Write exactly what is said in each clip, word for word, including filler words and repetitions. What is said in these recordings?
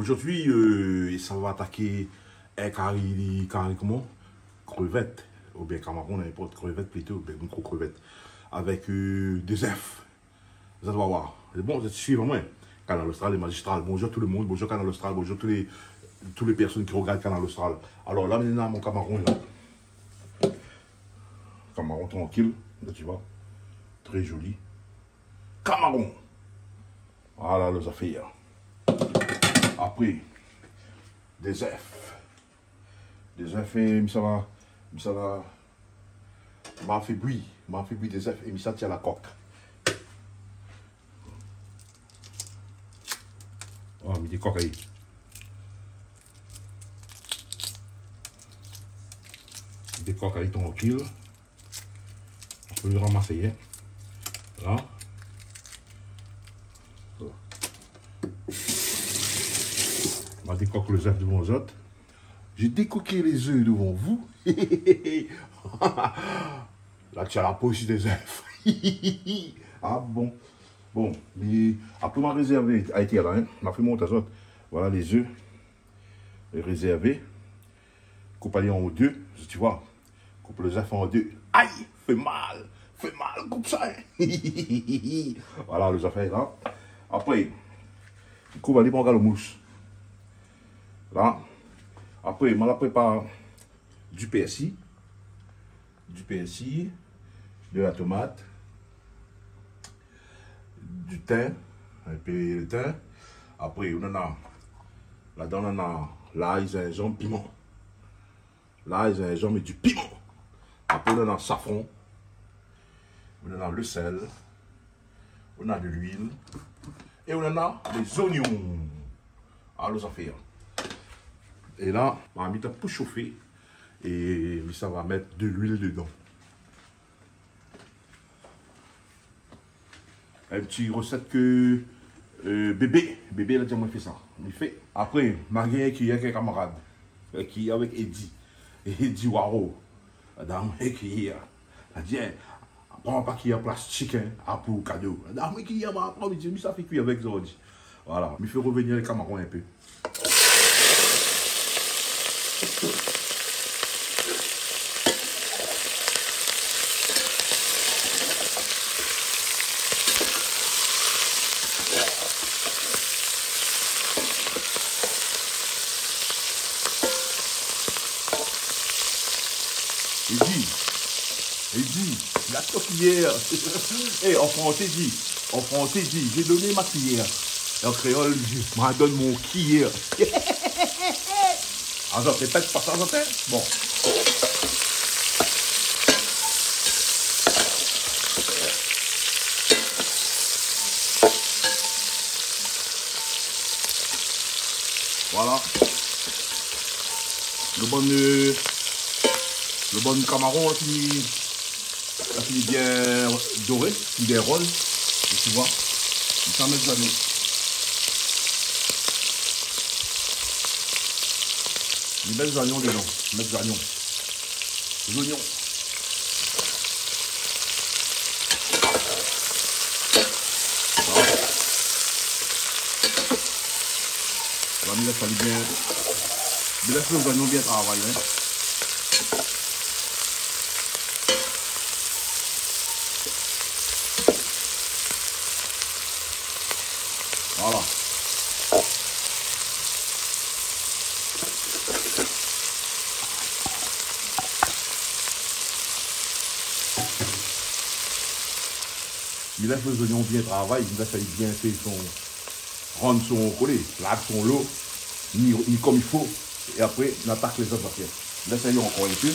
Zordi, euh, sa va ataké in kari, kari koman ? Krevèt, oubien kamaron, ninport, krevèt plito, oubien gro krevèt. Avèk, euh, dé zèf. Zot va oir. Sé bon, zot i suiv amoin. Kanal Austral, lé mazistral. Bonzour tout le monde, bonzour Kanal Austral, bonzour tout lé, tout lé pèrsone ki rogard Kanal Austral. Alor la, mi néna mon kamaron la. Kamaron trankil, la, ti voi. Trè zoli. Kamaron. Voila, lé zafèr. Apré, dé zèf. Dé zèf, é mi sa va, mi sa va, ma fé bouyi, ma fé bouyi dé zèf, é mi sa tir la kok. Oh, mi dékok ali. Mi dékok ali trankil. Ou pé ramasé, in. La. Ma dékok lé zèf dovan zot. J'ai décoqué les œufs devant vous. La, ti la po osi dé zèf. Ah bon. Bon, mé apré ma rézèrvé, a été la, in. Ma fé mont azot. Voila lé zèf. Rézèrvé. Koup ali an dé, ti voi. Koup lé zèf an dé. Ay, fé mal, fé mal, koup sa, in. Voila, lé zafèr la. Apré, koup ali, pran galamous. La. Apré, ma la prépar du pèrsi. Du pèrsi, de la tomat, du tin, in pé de tin. Apré, ou néna, ladan, ou néna lay, zinzanm, piman. Lay, zinzanm é du piman. Apré, ou néna safran. Ou néna le sèl. Ou néna de luil. É ou néna lé zoignon. Alor, sa fé, in. É la, ma mèt pou shofé. É mi sa va mèt de luil dedan. In ti rosèt ke, euh, bébé, bébé la di amoin fé sa. Mi fé. Apré, ma gingn in kiyèr èk in kamarad. In kiyèr avèk Eddy. Eddy Waro. La di amoin in kiyèr. La di, in, pran pa kiyèr plastik, in, a pou kado. La di amoin kiyèr, ma pran, mi di, mi sa fé kui avèk zordi. Voila, mi fé revenir lé kamaron in pé. Eddy, Eddy, gard ton kiyèr. Eh, an fransé di, an fransé di, j'ai donné ma cuillère. É an kréol, di, ma donn mon kiyèr. Atann, répèt pa sa, atann. Bon. Voila. Lo bann, euh, lo bann kamaron la fini, la fini bien doré, fini bien roz. Ou ti voi. Mi sa mèt zoignon. Mi mèt zoignon dedan. Mèt zoignon. Zoignon. Voila. La, mi lès ali bien. Mi lès lé zoignon bien travay, in. Voila. Mi lès lé zoignon bien travay, mi lès ali bien fé son, rann son kolé, larg son lo, ni, ni konm i fo, é apré, nou atak lé zot zafèr. Lès ali ankor in pé.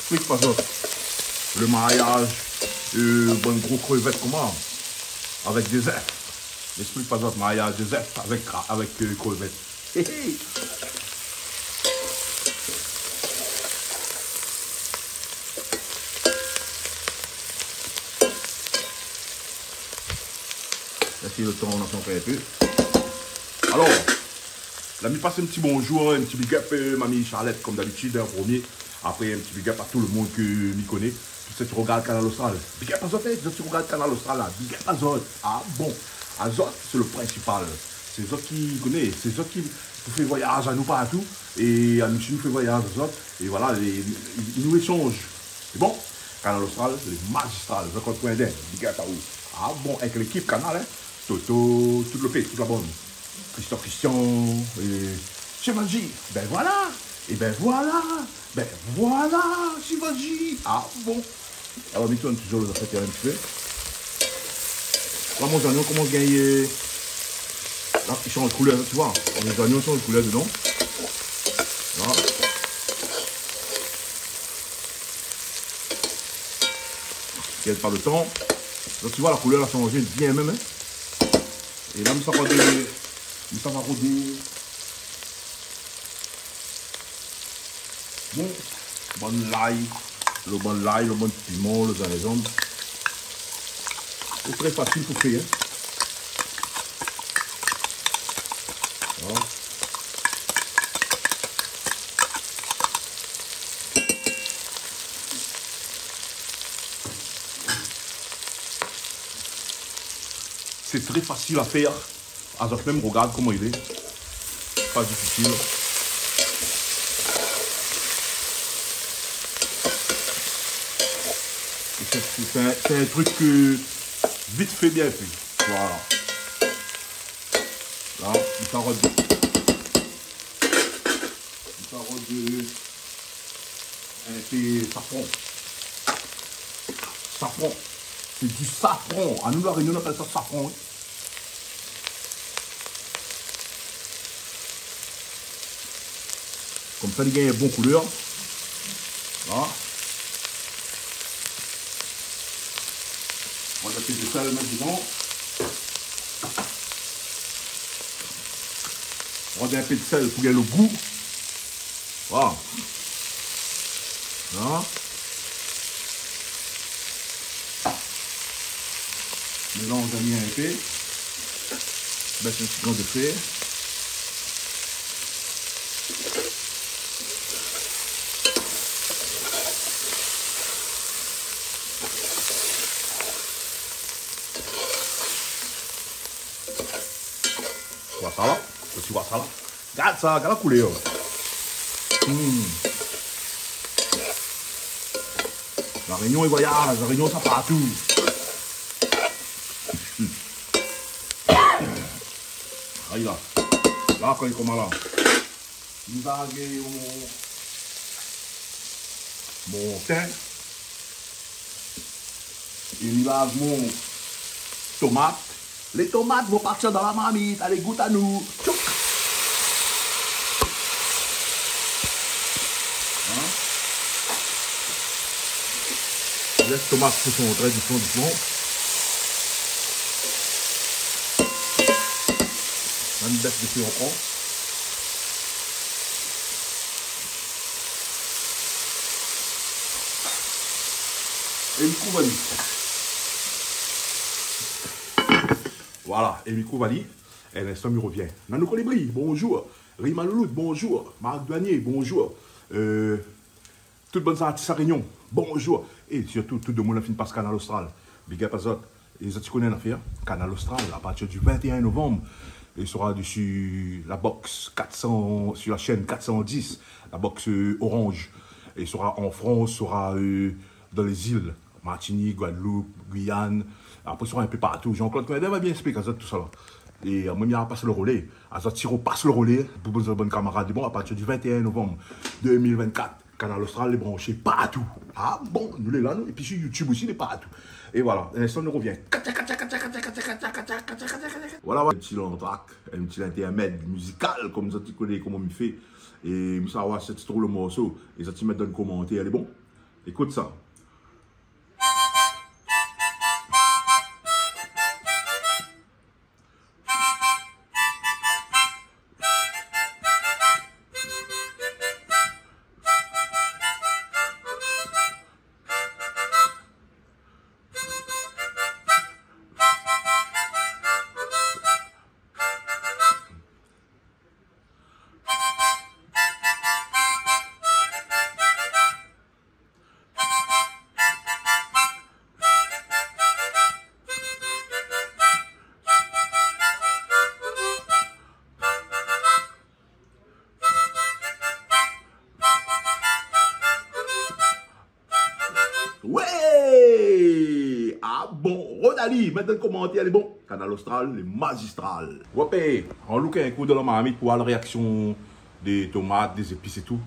Esplik pa zot lo maryaz, euh, bann gro krevèt koman, avèk dé zèf. Esplik pa zot maryaz dé zèf avèk kra-, avèk, euh, krevèt. Hé, hé. Lès lo tan, nou atann in pé. Alor, La mi pas in ti bonjour, in ti big up, euh, Mami Charlette, konm dabitid, an promié. Apré, in ti big up a tout le moun ke mi koné, tout sak i rogard Kanal Austral. Big up azot, é, zot i rogard Kanal Austral la. Big up azot. Ah bon. Azot, sé le prinsipal. Sé zot ki koné, sé zot ki fé voyaz anou partou. É anou osi nou fé voyaz azot. É voilà, é, é, é nou ésanz. Sé bon. Kanal Austral, lé mazistral, Jean-Claude Coindin, big up a ou. Ah bon, avèk lékip Kanal, hein. Toto, tout le pé, tout la bann. Christophe Christian, é Shivaji. Ben voilà, é ben voilà, ben voilà, Shivaji. Ah bon. Alor, mi tourn toujour lé zafèr in ti pé. La, mon zoignon i komans gingn, la, i sanz koulèr, ti voi. Mon zoignon i sanz koulèr dedan. La. Gèt pa le tan. Donk, ti voi, la koulèr la sanzé bien mèm, hein. É la, mi sa rod, mi sa rod. Bon, bann lay, le bann lay, le bann piman, le zinzanm. Sé trè fasil pou fé, hein. Voilà. Sé trè fasil a fèr. Azot mèm, rogard koman i lé. Pa difisil. É sé, sé, sé in, sé in trik ke vit fé, bien fé. Voilà. La, mi sa rod, mi sa rod in pé safran. Safran. Sé di safran. Anou, La Rényon, nou apèl sa safran, oui. Konmsa, li gingn bon koulèr. La. Rod in pé de sèl mintnan. Rod in pé de sèl pou gingn le gou. Voilà. La. Mélanz bien in pé. Bès in ti gran de fé. Voi sa la, zot i voi sa la. Gard sa, gard la koulèr. Hmm. La Rényon i voyaz, La Rényon sa partou. Ay la. La, kan li koman la. Mi va gingn mon, mon tin. É mi va mon tomat. Lé tomat i sa partir dan la marmit. Alé, gout anou. Tchouk. Hein? Lès tomat i fon trè dousman, dousman. Mèm bès de fé ankor. É mi kouv ali. Voilà, é mi kouv ali. In instan, mi rovien. Nanou Kolibri, bonjour. Rima Louloute, bonjour. Marc Douanier, bonjour. Euh, Tout bann zartis La Rényon, bonjour. É sirtou, tout demoun la fine pas Kanal Austral. Big up azot. É zot i koné in nafèr, Kanal Austral, a partir du vingt et un novembre, li sera desi la box quatre cents, sur la chaîne quatre cent dix, la box, euh, Orange. É sera an Frans, sera, euh, dan lé zil, Martinique, Guadeloupe, Guyane. Apré, sera in pé partou. Jean-Claude Coindin va bien ésplik azot tousala. É, euh, moin, mi sa pas le rolé. Azot i repas le rolé pou bann, bann kamarad. Bon, a partir du vingt et un novembre deux mille vingt-quatre, Kanal Austral lé branché partou. Ah bon, nou lé la, nou. Épi sur YouTube osi, lé partou. É voilà, in instan, nou rovien. Voilà, voilà, in ti lantrak, in ti intèrmèd mizikal, konm zot i koné koman mi fé. É mi sa oir si zot i trouv le morso. É zot i mèt dan le komantèr, lé bon. Ékout sa. Ouais! Ah bon, Rodali, mèt dan komantèr, lé bon. Kanal Austral, lé mazistral. Wapé, an louk in kou dan la marmit pou oir la réaksion dé tomat, dé zépis é tou.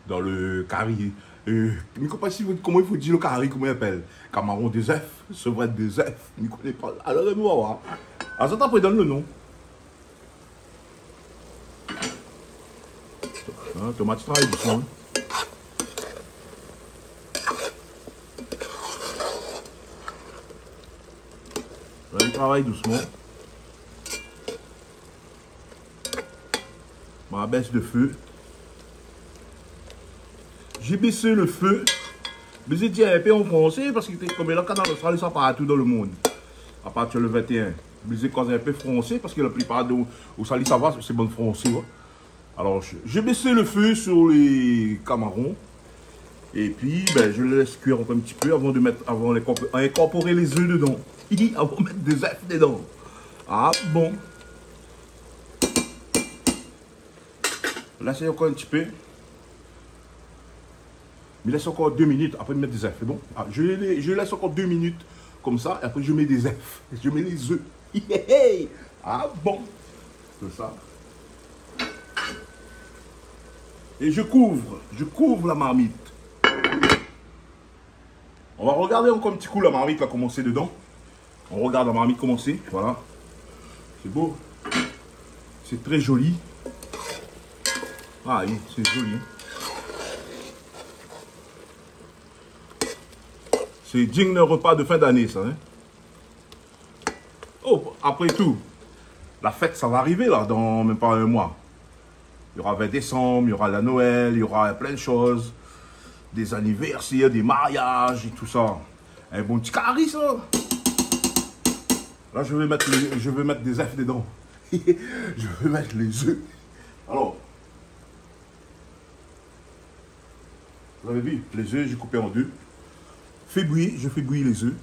Dan le kari. Euh, mi koné pa si, koman i fo dir le kari, koman i apèl? Kamaron dé zèf, sevrèt dé zèf, mi koné pa. Alor, nou va oir. Azot apré donn le non. Hein, tomat i travay dousman, hein. La, li travay dousman. Ma bès le fé. J'ai baissé le feu. Oblizé dir in pé an fransé, parske té konm la, Kanal Austral, sa partou dan le mond. A partir le vingt et un. Oblizé koz in pé fransé, parske la plipar de, ousa li sava, sé bann fransé, ouais. Alors, je, je baisse le feu sur les camarons. Et puis, ben, je le laisse cuire encore un petit peu avant de mettre, avant d'incorpor-, à incorporer les œufs dedans. Avant de mettre des œufs dedans. Ah bon. Là, c'est encore un petit peu. Mi lès ankor dé minit, apré mi mèt dé zèf, sé bon? Ah, je, je laisse encore deux minutes comme ça, et après je mets des œufs. Je mets les œufs. Ah bon? C'est ça. Et je couvre, je couvre la marmite. On va regarder encore un petit coup la marmite, là, comment c'est dedans. On regarde la marmite comment c'est, voilà. C'est beau. C'est très joli. Ah oui, c'est joli, hein. C'est digne d'un repas de fin d'année, ça, hein. Oh, après tout, la fête, ça va arriver, là, dans même pas un mois. Il y aura vingt décembre, il y aura la Noël, il y aura plein de choses. Des anniversaires, des mariages et tout ça. Un bon petit cari, ça. Là, je vais mettre les, je vais mettre des œufs dedans. Je vais mettre les œufs. Alors, vous avez vu, les œufs, j'ai coupé en deux. Fais bouillir, je fais bouillir les œufs.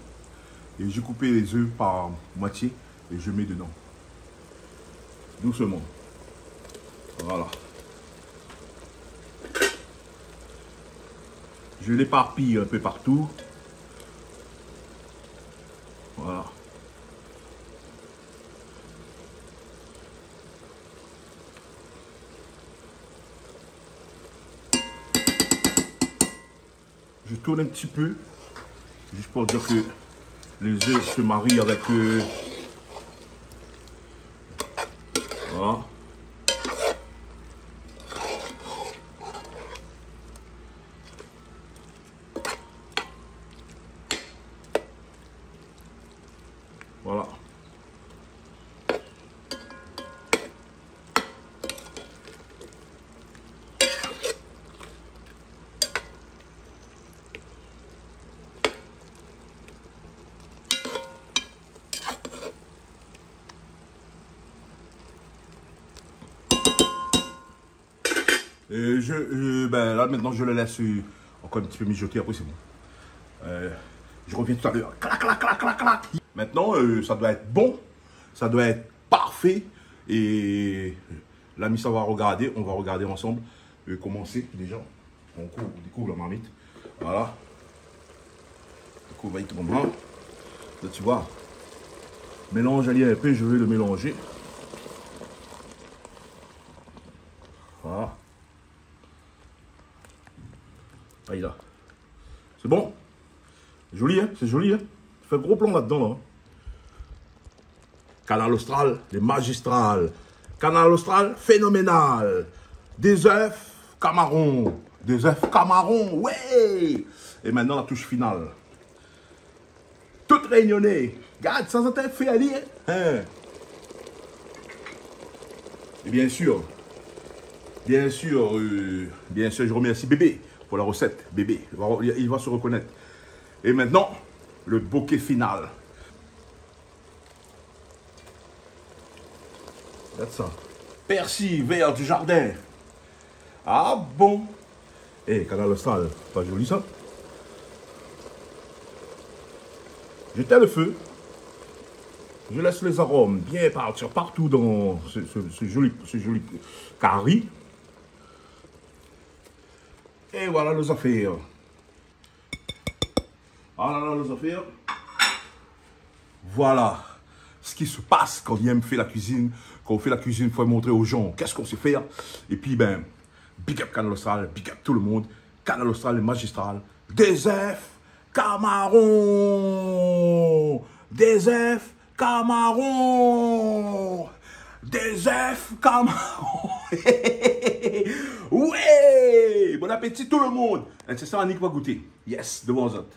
Et j'ai coupé les œufs par moitié et je mets dedans. Doucement. Voilà. Je l'éparpille un peu partout. Voilà. Je tourne un petit peu, juste pour dire que les œufs se marient avec, euh, voilà. Voilà. Euh, je, euh, ben là, maintenant, je le laisse, euh, encore un petit peu mijoter. Après, c'est bon. Euh, je reviens tout à l'heure. Clac, clac, clac, clac, clac. Maintenant, euh, ça doit être bon. Ça doit être parfait. Et là, mi sa va regarder. On va regarder ensemble, euh, comment c'est déjà. On couvre, on découvre la marmite. Voilà. On couvre avec ton bras. Là, tu vois. Mélange, allez, un peu, je vais le mélanger. Voilà. Aïe là. C'est bon. Joli, hein? C'est joli, hein? Fé gro plan là-dedans, là. Kanal Austral, lé mazistral. Kanal Austral, phénoménal. Des œufs, kamaron. Des œufs, kamaron, ouais. Et maintenant, la touche finale. Tout rényoné. Gard sa, sa té fé ali, hein. Et bien sûr, bien sûr, euh, bien sûr, je remercie Bébé pour la recette. Bébé, il va, il va se reconnaître. Et maintenant, le bokeh final. Regarde ça. Persil vert du jardin. Ah bon? Eh, Kanal Austral, pas joli ça? J'éteins le feu. Je laisse les arômes bien partir partout dans ce, ce, ce joli, ce joli cari. Et voilà nos affaires. Alala, lé zafèr. Voilà ce qui se passe quand on aime faire la cuisine. Quand on fait la cuisine, faut montrer aux gens qu'est-ce qu'on sait faire. Et puis, ben, big up Kanal Austral, big up tout le monde. Kanal Austral, lé magistral. Dé zèf kamaron. Dé zèf kamaron. Dé zèf kamaron. Ouais. Bon appétit tout le monde. É sé sa, Annick va gouté. Yes, dovan zot.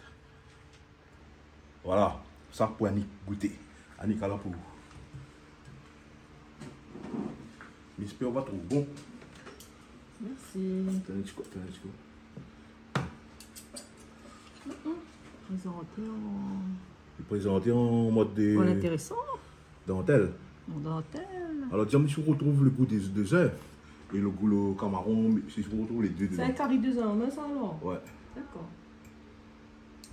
Voilà, sa pou Annick gouté. Annick, ala pou ou. Mi éspèr ou va trouv bon. Mèrsi. Tann in ti kou, tann in ti kou. Mm, mm. Prézanté an... Prézanté an mod de... Bon, intérésan. Dantèl. An dantèl. Alor, di amoin si ou retrouv le gou dé, dé zèf é le gou le kamaron, si ou retrouv lé dé dedan. Sé in kari dé zèf an in, sa, alor ? Ouais. Dakor.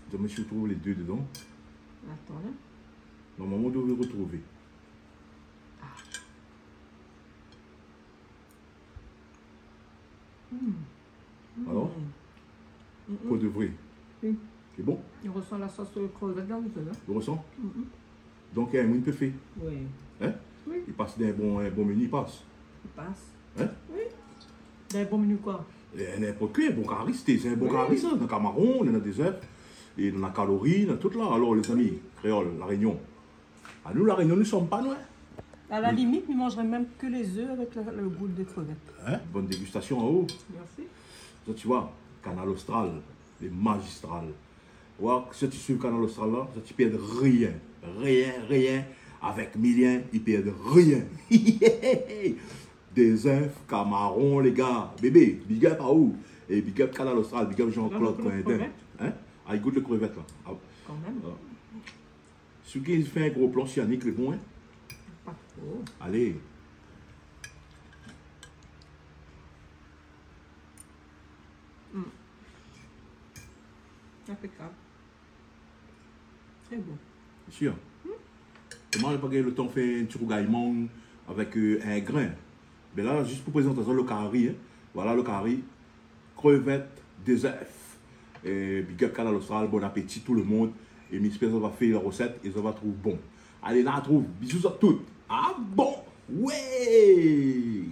Di amoin si ou trouv lé dé dedan. Atann, in. Normalman, ou dové retrouvé. Ah. Hmm. Alor ? Mm, mm. Pou de vré. Oui. Lé bon ? I resan la sos krevèt la, ou koné, in ? Ou resan ? Mm, mm. Donk, in moun i pé fé. Oui. In ? Oui. I pas dan in bon, in bon meni, i pas. I pas. In ? Oui. Dan in bon meni koi ? É ninport ki, in bon kari, sé in bon kari, sa. Oui. Dan kamaron, dan dé zèf, é dan kalori, dan tout la. Alor, lézami, kréol, La Rényon. Anou, La Rényon, nou som pa loin. À la limite, mi manzré mèm ke lé zèf avèk le, le gou de krevèt. In ? Bonne dégustation à vous. Mèrsi. Sa, ti voi, Kanal Austral, lé magistral. Ou voi, si ti suiv Kanal Austral la, sa, ti pèrd rien. Rien, rien. Avèk Milien, i pèrd rien. Dé zèf kamaron, lé gars. Bébé, big up à vous. É big up Kanal Austral, big up Jean-Claude Coindin. Là, on peut le... In ? Ay, gout le krevèt la. Ah. Kan mèm. Ah. Si ou gingn fé in gro plan si Annick, lé bon, in ? Pa tro. Alé. Hmm. Inpékab. Lé bon. Sir. Hmm. É moin, la pa gingn le tan fé in ti rougay mang avèk, euh, in grin. Mé la, zis pou prézant azot le kari, in. Voilà le kari. Krevèt, dé zèf. É big up Kanal Austral, bon appétit tout le monde. É mi éspèr zot va fé la resèt é zot va trouv bon. Alé, la trouv. Bizou zot tout. Ah bon ? Ouais !